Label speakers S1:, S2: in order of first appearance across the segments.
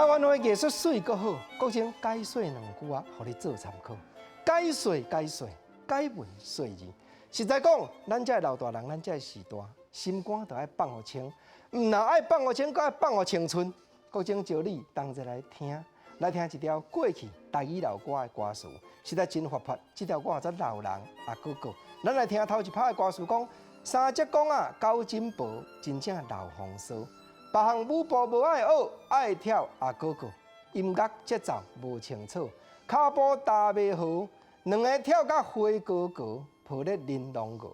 S1: 台灣話藝術媠閣好，國珍解說兩句仔，予你做參考。解說解說，解文說字。實在講，咱這老大人，咱這時代，心肝都愛放予清，毋但愛放予清，閣愛放予青春。國珍招你同齊來聽，來聽一條過去台語老歌的歌詞，實在真活潑。這條歌叫做老人阿哥哥。咱來聽頭一拍的歌詞講：三叔公仔，九枕婆，真正老風騷。別項舞步無愛學，愛跳阿哥哥。音樂節奏無清楚，跤步踏袂好，兩个跳甲花高高，抱咧玲瑯娥。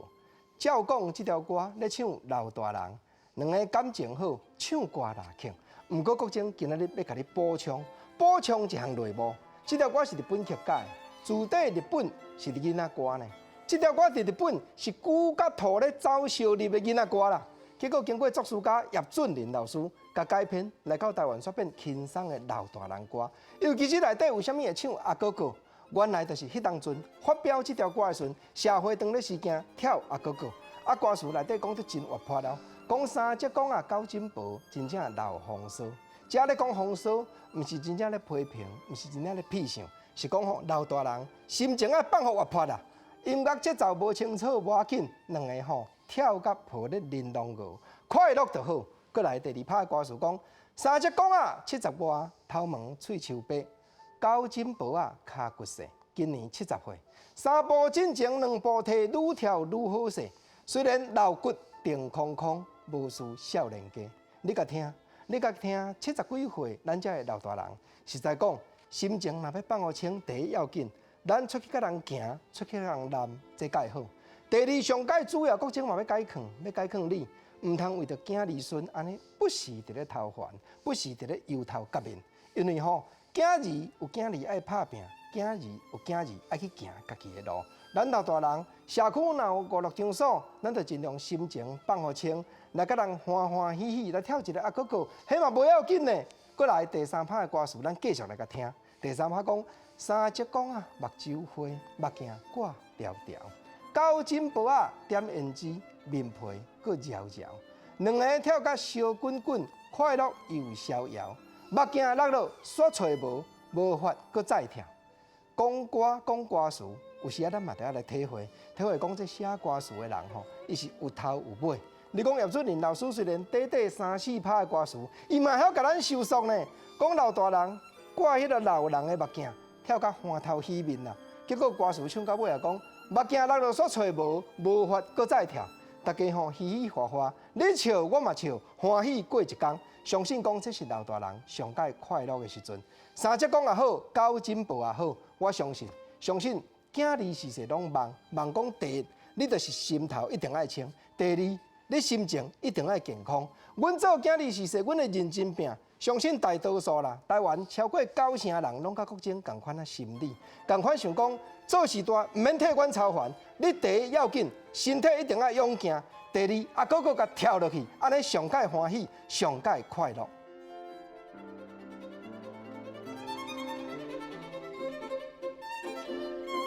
S1: 照講這條歌咧唱老大人，兩个感情好，唱歌來慶。毋過國珍今仔日欲共你補充，補充一項內幕。這條歌是日本曲改，自底日本是囡仔歌呢。這條歌佇日本是龜佮兔咧走相入的囡仔歌啦。結果經過作詞家葉俊麟老師共改編，來到台灣煞變輕鬆的老大人歌。因為其實內底有啥物會唱阿哥哥，原來就是彼當陣發表這條歌的時陣，社會當咧時間跳阿哥哥。啊，歌詞內底講得真活潑哦，講三叔公仔，九枕婆，真正老風騷。遮咧講風騷，毋是真正咧批評，毋是真正咧痞笑，是講吼老大人心情愛放予活潑啦。音樂節奏無清楚無要緊，兩个吼跳甲抱咧玲瑯娥，快樂就好。閣來第二拍的歌詞講：三叔公仔，70外，頭毛喙鬚白，九枕婆仔，跤骨細，今年70歲。三步進前兩步退，愈跳愈好勢。雖然老骨定空空，無輸少年家。你共聽，你共聽，70幾歲，咱這的老大人，實在講，心情若欲放予清，第一要緊，咱出去佮人行，出去佮人談，這較會好。第二，上蓋主要，國珍嘛欲解勸，欲解勸你，毋通為著囝兒孫按呢不時佇咧頭煩，不時佇咧憂頭結面，因為吼，囝兒有囝兒愛拍拚，囝兒有囝兒愛去行家己的路。咱老大人，社區若有娛樂場所，咱就盡量心情放予清，來佮人歡歡喜喜來跳一个阿哥哥，彼嘛無要緊呢。閣來第三拍的歌詞，咱繼續來共聽。第三拍講三叔公仔，目睭花，目鏡掛牢牢，九枕婆仔點胭脂，面皮閣搖搖，兩个跳甲燒滾滾，快樂又逍遙。目鏡落落煞揣無，無法閣再跳。講歌講歌詞，有時仔咱嘛著愛來體會，體會講這寫歌詞的人吼，伊是有頭有尾。你講葉俊麟老師雖然短短三四拍的歌詞，伊嘛曉共咱收束呢。講老大人掛彼个老人的目鏡，跳甲歡頭喜面啦。結果歌詞唱到尾也講，目鏡落落煞揣無，無法閣再跳。大家吼嘻嘻哈哈，你笑我嘛笑，歡喜過一工。相信講這是老大人上蓋快樂的時陣。三叔公也好，九枕婆也好，我相信，相信囝兒是勢攏望望講第一，你就是心頭一定愛清；第二，你心情一定愛健康。阮做囝兒是勢，阮會認真拚。相信大多數啦，台灣超過九成人攏佮國珍仝款仔心理，仝款想講做序大，毋免替阮操煩。你第一要緊，身體一定愛勇健；第二，阿哥哥共跳落去，按呢上蓋歡喜，上蓋快樂。